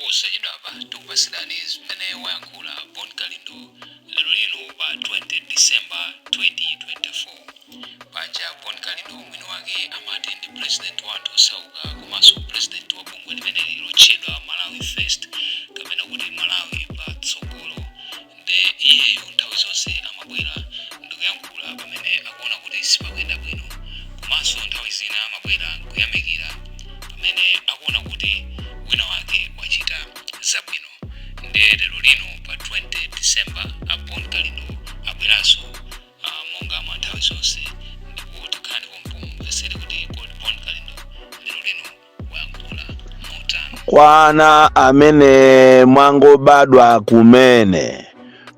Posachedwapa tikupasirani zimene wayankhula Bon Kalindo lero lino pa 20 December 2024. Paja Bon Kalindo mwini wake amati ndi president wa anthu osauka komanso president wa bungwe limeneli lotchedwa Malawi First, kapena kuti Malawi Patsogolo. Nde iyeyo nthawi zonse amabwera ndikuyankhula pamene akuona kuti sipakuyenda bwino, komanso nthawi zina amabwera kuyamikira pamene akuona kuti wina wake wachita zabwino. Nde lero lino pa 20 December a Bon Kalindo abweranso monga mwa nthawi zonse, ndipo takhalani pompo mumvetsere kuti kodi Bon Kalindo lero lino wayankhula motani. Kwa ana amene mwangobadwa kumene,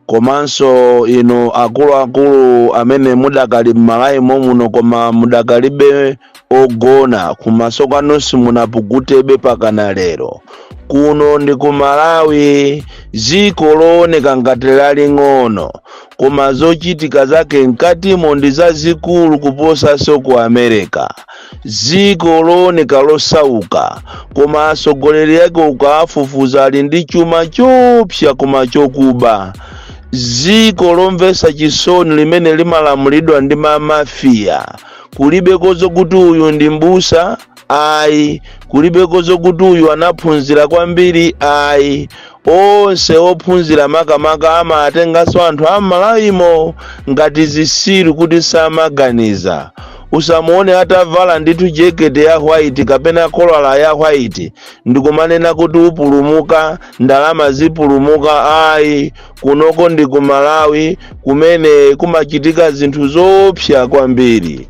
komanso inu akuluakulu amene mudakali m'Malawi muno koma mudakalibe ogona, kumaso kwanu simunapukutebe pakana lero, kuno ndi ku Malawi, dziko looneka ngati laling'ono koma zochitika zake mkatimo ndi zazikulu kuposanso ku America. Dziko looneka losauka koma atsogoleri ake ukawafufuza ali ndi chuma chopsa koma chokuba. Dziko lomvetsa chisoni limene limalamulidwa ndi mamafiya. Kulibeko zokuti uyu ndi mbusa, ayi. Kulibeko zokuti uyu anaphunzira kwambiri, ayi. Onse ophunzira makamaka amatenganso anthu am'Malawimo ngati zisilu kuti samaganiza. Usamuone atavala ndithu jekete ya white kapena kolala ya white ndikumanena kuti upulumuka, ndalama zipulumuka, ayi. Kunoko ndi ku Malawi kumene kumachitika zinthu zoopsa kwambiri.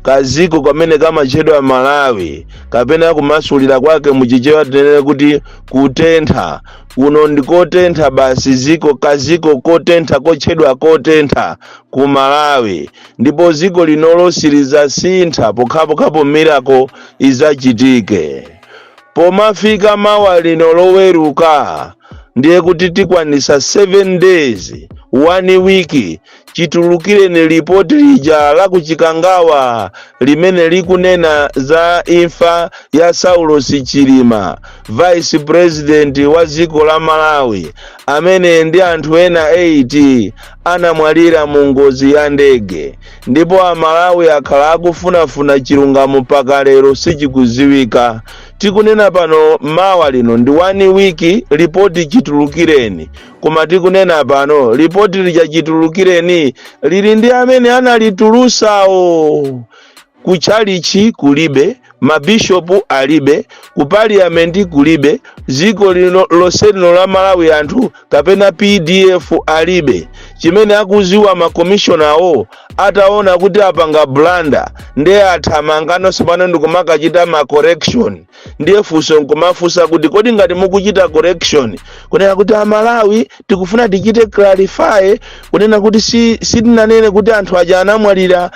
Kaziko kamene kamatchedwa Malawi, kapena kumasulira kwake muchichewa tinene kuti kutentha. Kuno ndikotentha basi, ziko kaziko kotentha kotchedwa kotentha ku Malawi. Ndipo ziko linolo silizasintha pokhapokhapo miracle izachitike. Pomafika mawa lino Loweruka, ndiye kuti tikwanisa 7 days, 1 week chitulukireni lipoti lija la kuchikangawa limene likunena za imfa ya Saulos Chilima, vice president wa dziko la Malawi, amene ndi anthu ena 8 anamwalira mu ngozi ya ndege. Ndipo Amalawi akhala akufunafuna chilungamo, mpaka lero sichikuziwika. Tikunena pano, mawa lino ndi 1 week lipoti chitulukireni, koma tikunena pano lipoti lija chitulukireni lili ndi amene analitulusawo. Kutchalichi kulibe, mabishopu alibe, ku parliament kulibe, dziko lino lonse lino la Malawi anthu kapena PDF alibe. Chimene akuziwa, makomishonawo ataona kuti apanga blunder, ndiye athamanganonso pano ndikumakachita ma correction. Ndiye funso nkumafunsa kuti kodi ngati mukuchita correction kunena kuti Amalawi tikufuna tichite clarify kunena kuti sitinanene kuti anthu aja anamwalira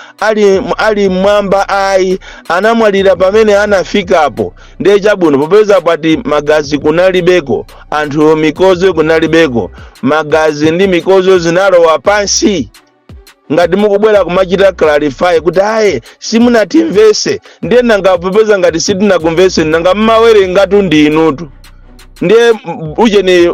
ali mmwamba, ayi, anamwalira pamene anafikapo. Ndiye chabwino, popeza pati magazi kunalibeko, anthu mikodzo kunalibeko, magazi ndi mikodzo zinalowa pansi. Ngati mukubwera kumachita clarify kuti ayi, simunatimvese, ndiye nanga popeza ngati sitinakumvese, nanga mmawerengatu ndi inutu? Ndiye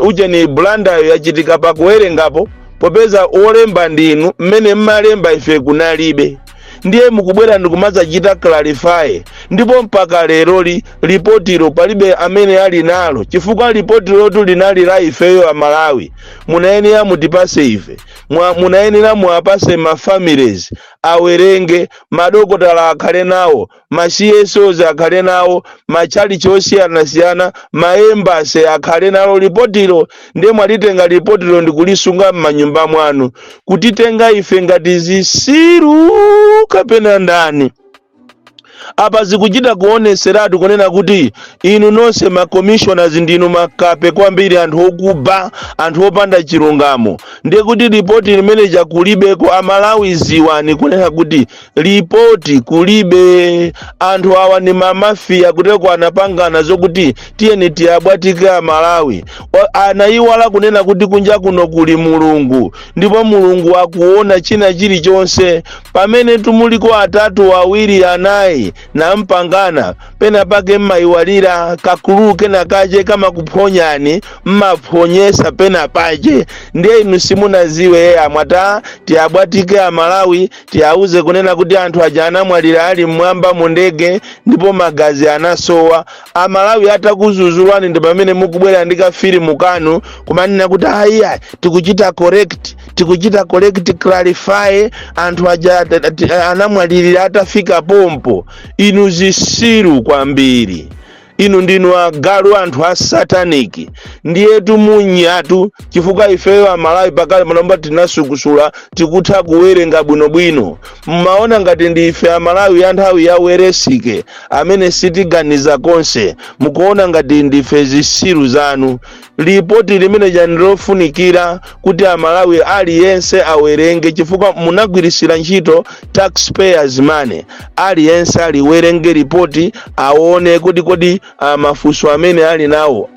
ujeni blunderyo yachitika pakuwerengapo, popeza olemba ndinu, mmene mmalemba ife kunalibe. Ndiye mukubwera ndikumadzachita clarify, ndipo mpaka leroli lipotilo palibe amene ali nalo, chifukwa lipotilotu linali la ifeyo Amalawi. Munayenera mutipase ife, munayenera muwapase ma families awerenge, madokotala akhale nawo, ma CSOs akhale nawo, machalichi osiyanasiyana, ma embassy akhale nalo lipotilo. Ndiye mwalitenga lipotilo ndikulisunga m'manyumba mwanu, kutitenga ife ngati zisiru kapena ndani? Apa zikuchita kuoneseratu kunena kuti inu nonse ma commissioners ndinu makape kwambiri, anthu okuba, anthu opanda chilungamo. Ndiye kuti lipoti limene chakulibeko. Amalawi, ziwani kunena kuti lipoti kulibe. Anthu awa ni mamafiya, kuteko anapangana zokuti tiyeni tiyabwatike Amalawi. Anayiwala kunena kuti kunja kuno kuli Mulungu, ndipo Mulungu akuona china chilichonse. Pamene tumuliko atatu, awiri, anayi. Chairman nampangana. Pena pake mmayiwalira kakulu kena kache kamakuphonyani, mmaphonyesa pena pache. Ndiye inu simunaziwe. Amwata tiyabwatike Amalawi, tiyauze kunena kuti anthu aja anamwalira ali mmwamba mu ndege ndipo magazi anasowa. Amalawi atakuzuzulani, ndi pamene mukubwera ndi kafilimu kanu kumanena kuti ayiya, tikuchita correct, tikuchita correct, clarify, anthu aja anamwalirira atafika pompo. Inu zisiru kwambiri, inu ndinu agalu, anthu a satanic. Ndiyetu munyatu, chifukwa ifeyo Amalawi pakale panopa tinasukusula, tikutha kuwerenga bwinobwino. Mmaona ngati ndi ife Amalawi ya nthawi ya weresike amene sitiganiza konse. Mukuona ngati ndife zisiru zanu. Lipoti limene ndilofunikira kuti Amalawi aliyense awerenge, chifukwa munagwirisira ntchito taxpayers' money. Aliyense aliwerenge ripoti, aone kuti kodi mafunso amene ali nawo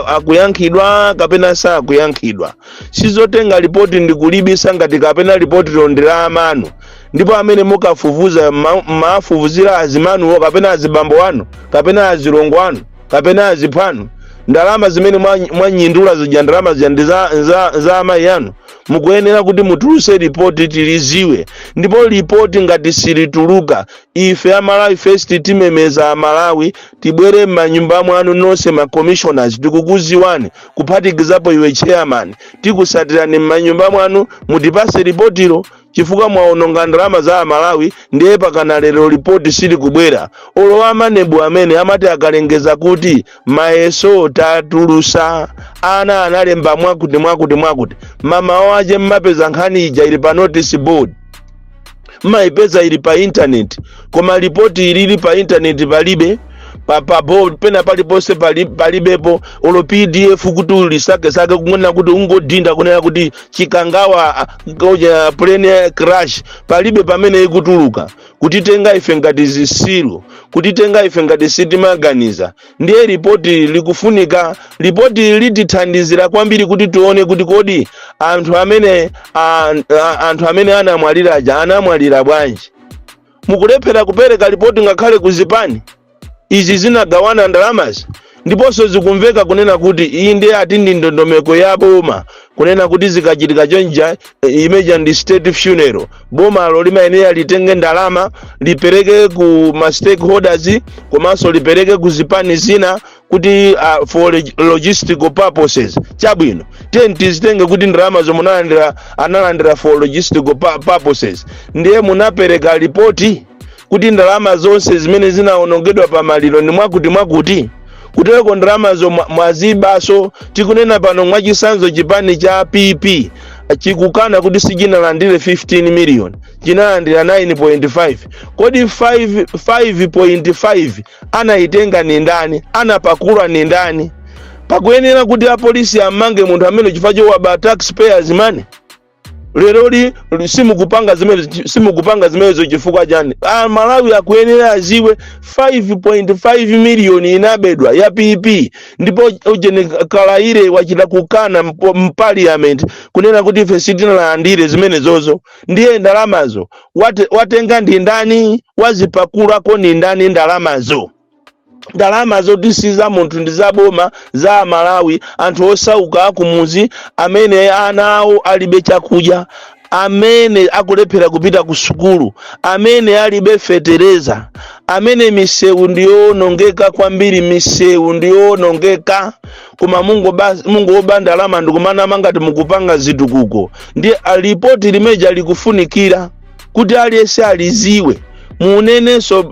akuyankhidwa kapena sakuyankhidwa. Sizotenga ripoti ndikulibisa ngati kapena ripoti ndi la amanu, ndipo amene mukafufuza mafufuzira azimanuwo kapena azibambo anu kapena azilongo anu kapena aziphwanu. Ndalama zimene mwanyindula zija, ndalama zija ndi za amayi anu. Mukuyenera kuti mutuluse ripoti tiliziwe. Ndipo ripoti ngati silituluka, ife Amalawi First timemeza Amalawi, tibwere m'manyumba mwanu nonse. Ma commissioners tikukuziwani, kuphatikizapo iwe chairman, tikusatirani m'manyumba mwanu, mutipase ripotilo, chifukwa mwaononga ndalama za Amalawi. Ndiye pakana lero ripoti silikubwera. Olowa manebu amene amati akalengeza kuti mayeso tatulusa, ana analemba mwakuti mwakuti mwakuti, mama wache mmapeza nkhani ija ili pa notice board, mmayipeza ili pa internet, koma ripoti ilili pa internet palibe, pa board pena paliponse palibepo, olo PDF kuti ulisakesake kunena kuti ungodinda kunena kuti Chikangawa plane crash, palibe pamene ikutuluka. Kutitenga ife ngati zisilu, kutitenga ife ngati sitimaganiza. Ndiye ripoti likufunika. Ripoti litithandizira kwambiri kuti tione kuti kodi anthu amene anamwalira aja anamwalira bwanji. Mukulephera kupereka ripoti ngakhale kuzipani izi zinagawana ndalamazi. Ndiponso zikumveka kunena kuti iyi ndiye ati ndi ndondomeko ya boma, kunena kuti zikachitika chonja, imeja ndi state funeral, bomalo limayenera litenge ndalama lipereke ku ma stakeholders komanso lipereke ku zipani zina kuti for logistical purposes. Chabwino, tiye tizitenge kuti ndalama zomwe munalandira analandira for logistical purposes. Ndiye munapereka ripoti kuti ndalama zonse zimene zinawonongedwa pa maliro ndi mwakuti mwakuti, kuteko ndalamazo mwazibaso. Tikunena pano, mwachisanzo, chipani cha PP chikukana kuti sichinalandire 15 million, chinalandira 9.5. Kodi 5 5.5 anayitenga ni ndani? Anapakula ni ndani? Pakuyenera kuti apolisi amange munthu amene chifukwa chowaba taxpayers' money. Leroli simukupanga zimene, simukupanga zimenezo chifukwa chani? Ah, Malawi akuyenera aziwe 5.5 miliyoni inabedwa ya PP. Ndipo ujene Kalaire wachita kukana mparliament kunena kuti ife sitinalandire zimenezozo. Ndiye ndalamazo watenga ndi ndani? Wazipakulako ni ndani ndalamazo? Ndalama zoti si za munthu, ndi za boma, za Amalawi, anthu osauka akumuzi amene ana awo alibe chakudya, amene akulephera kupita ku sukulu, amene alibe fetereza, amene misewu ndiyowonongeka kwambiri, misewu ndiyowonongeka, koma mungoba ndalama ndikumanama ngati mukupanga zitukuko. Ndi ripoti limeja likufunikira kuti aliyense aliziwe. Munenenso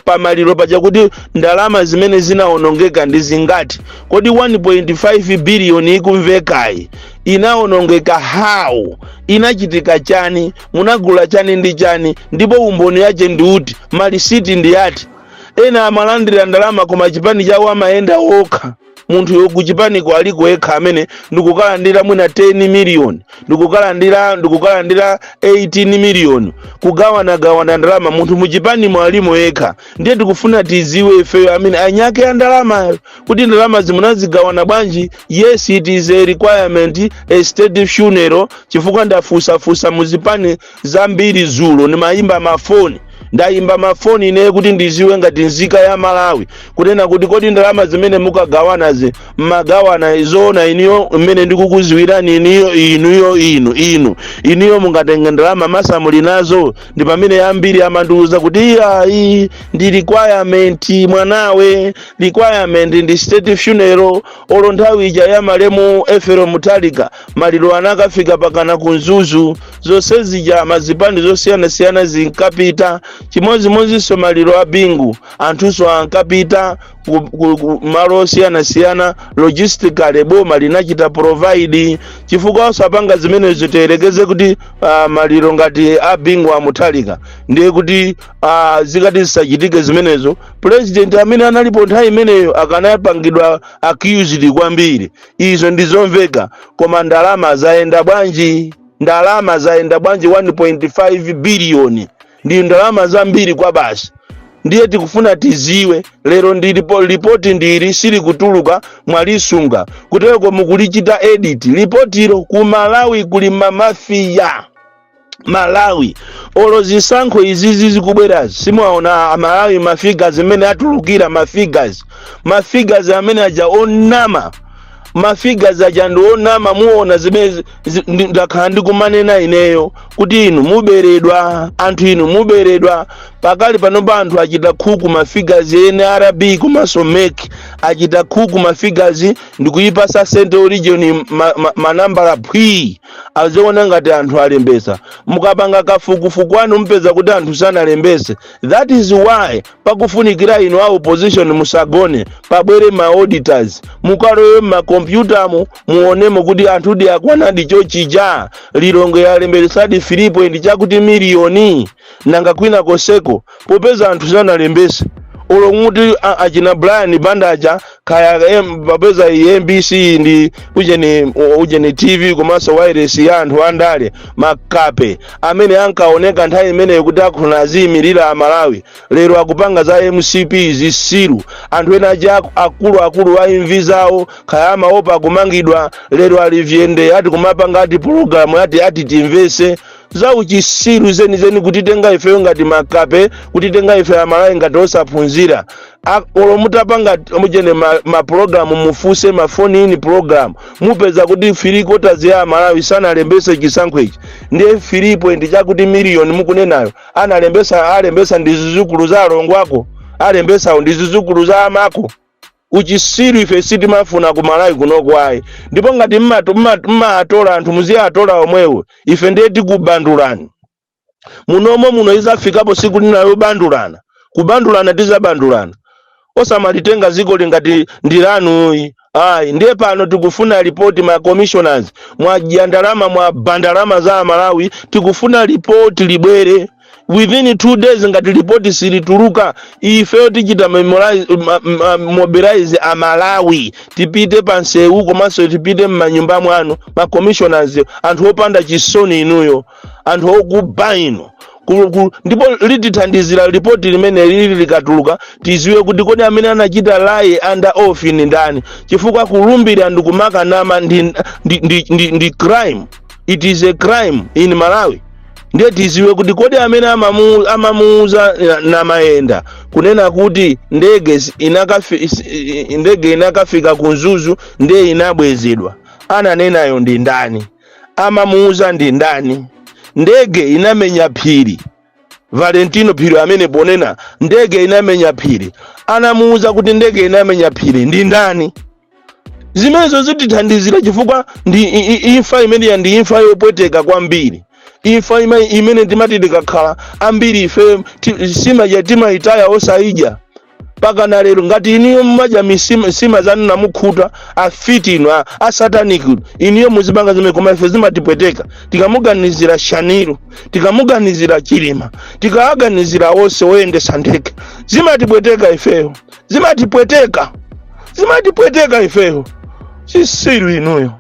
pamaliro paja kuti ndalama zimene zinawonongeka ndi zingati. Kodi 1.5 biliyoni ikumvekayi inawonongeka how? Inachitika chani? Munagula chani ndi chani? Ndipo umboni yache ndi uti? Malisiti ndi ati? Ena amalandira ndalama koma chipani chawo amayenda okha. Munthu yokuchipaniko aliko yekha amene ndikukalandira mwina 10 million, ndikukalandira 18 million, kugawanagawana ndalama, munthu muchipanimo alimo yekha. Ndiye tikufuna tiziwe ifeyo amene anyake ya ndalamayo kuti ndalama zimunazigawana bwanji. Yes, it is a requirement, a state funeral, chifukwa ndafusafusa muzipani zambiri zulo, ndimayimba mafoni. Ndayimba mafoni ine kuti ndiziwe ngati nzika ya Malawi, kunena kuti kodi ndalama zimene mukagawanazi mmagawana zoona? Iniyo mmene ndikukuziwirani iniyo, inuyo, inu inu iniyo mungatenga ndalama masa muli nazo? Ndi pamene ambiri amandiuza kuti iyayi, ndi requirement mwanawe, requirement ndi state funeral. Olo nthawi ija ya malemu Efero Mutalika, maliro anakafika pakana ku Mzuzu, zonse zija mazipandi zosiyanasiyana zinkapita. Chimodzimodzinso maliro a Bingu, anthunso ankapita ku malo osiyanasiyana. Logistically boma linachita provide, chifukwa osapanga zimenezo, tiyerekeze kuti maliro ngati a Bingu a Muthalika, ndiye kuti zikati zisachitike zimenezo, president amene analipo nthawi imeneyo akanapangidwa accused kwambiri. Izo ndizomveka, koma ndalama zayenda bwanji? Ndalama zayenda bwanji? 1.5 biliyoni ndi ndalama zambiri kwa basi. Ndiye tikufuna tiziwe lero ndi ripoti ndili sili kutuluka, mwalisunga kuteko, mukulichita edit ripotilo. Ku Malawi kuli ma mafia. Malawi, olo zisankho izizi zikubwerazi, simuwaona Amalawi ma figures amene atulukira? Ma figures amene aja onama, ma figures aja ndi onama. Muona zimene ndakhala ndikumanena ineyo kuti inu muberedwa, anthu inu muberedwa. Pakali panopa anthu achita cook ma figures, NRB komanso MEC achita cook ma figures ndikuyipasa Central Region manambala phwii, aziona ngati anthu alembesa. Mukapanga kafukufuku anu mpeza kuti anthu sanalembese. That is why pakufunikira inu a opposition musagone, pabwere ma auditors, mukalowe mmakompyutamo, muonemo kuti anthu di akwanadi chochija. Lilongwe yalembesadi 3 chakuti miliyoni, nanga kwina koseko? Popeza anthu sanalembese, olo muti achina Brian Bandaja kaya popeza iyi MBC ndi ujeni TV komanso wireless ya anthu andale, makape amene ankaoneka nthawi imeneyo kuti akhona aziyimirira Amalawi, lero akupanga za MCP. Zisilu, anthu ena aja akuluakulu a imvi zawo, kaya amaopa kumangidwa, lero ali vyende ati kumapanga ati pulogalamu ati timvese za uchisiru zenizeni, kutitenga ifeyo ngati makape, kutitenga ife Amalawi ngati osaphunzira. Olo mutapanga mujene ma program, mufuse ma phone in program, mupeza kuti 3/4 ya Amalawi sanalembese chisankho ichi. Ndiye 3 point chakuti miliyoni mukunenayo analembesa, alembesa ndi zizukulu za alongo ako, alembesawo ndi zizukulu za amako. Uchisiru ife sitimafuna ku Malawi kunoko ayi. Ndipo ngati mmatola anthu, muziyatola omwewo. Ife ndiye tikubandulani munomo muno. Izafikapo siku lina yobandulana, kubandulana tizabandulana. Osamalitenga ziko lingati ndilanuyi ayi. Ndiye pano tikufuna ripoti. Ma commissioners, mwadya ndalama, mwaba ndalama za Amalawi. Tikufuna ripoti libwere within 2 days. Ngati ripoti silituluka, ifeyo tichita mobilize Amalawi, tipite pansewu komanso tipite m'manyumba mwanu. Ma commissioners, anthu opanda chisoni inuyo, anthu okuba inu. Ndipo litithandizira ripoti limene lili likatuluka, tiziwe kuti kodi amene anachita lie under oath ni ndani, chifukwa kulumbira ndi kumakanama ndi crime. It is a crime in Malawi. Ndiye tiziwe kuti kodi amene amamuuza Namayenda kunena kuti ndege inakafika ku Mzuzu ndiye inabwezedwa, ananenayo ndi ndani? Amamuuza ndi ndani? Ndege inamenya phiri, Valentino Phiri amene ponena ndege inamenya phiri, anamuuza kuti ndege inamenya phiri ndi ndani? Zimenezo zitithandizira, chifukwa ndi imfa imeneya ndi imfa yopweteka kwambiri, imfa imene timati tikakhala ambiri ife simadya, timayitaya osayidya pakana lero. Ngati iniyo mumadya nsima zanu namukhuta, afiti inu, a satanic iniyo muzipanga zimene, koma ife zimatipweteka tikamuganizira Shaniro, tikamuganizira Chilima, tikawaganizira onse oyendesa ndege. Zimatipweteka ifeyo, zimatipweteka, zimatipweteka ifeyo. Zisiru inuyo.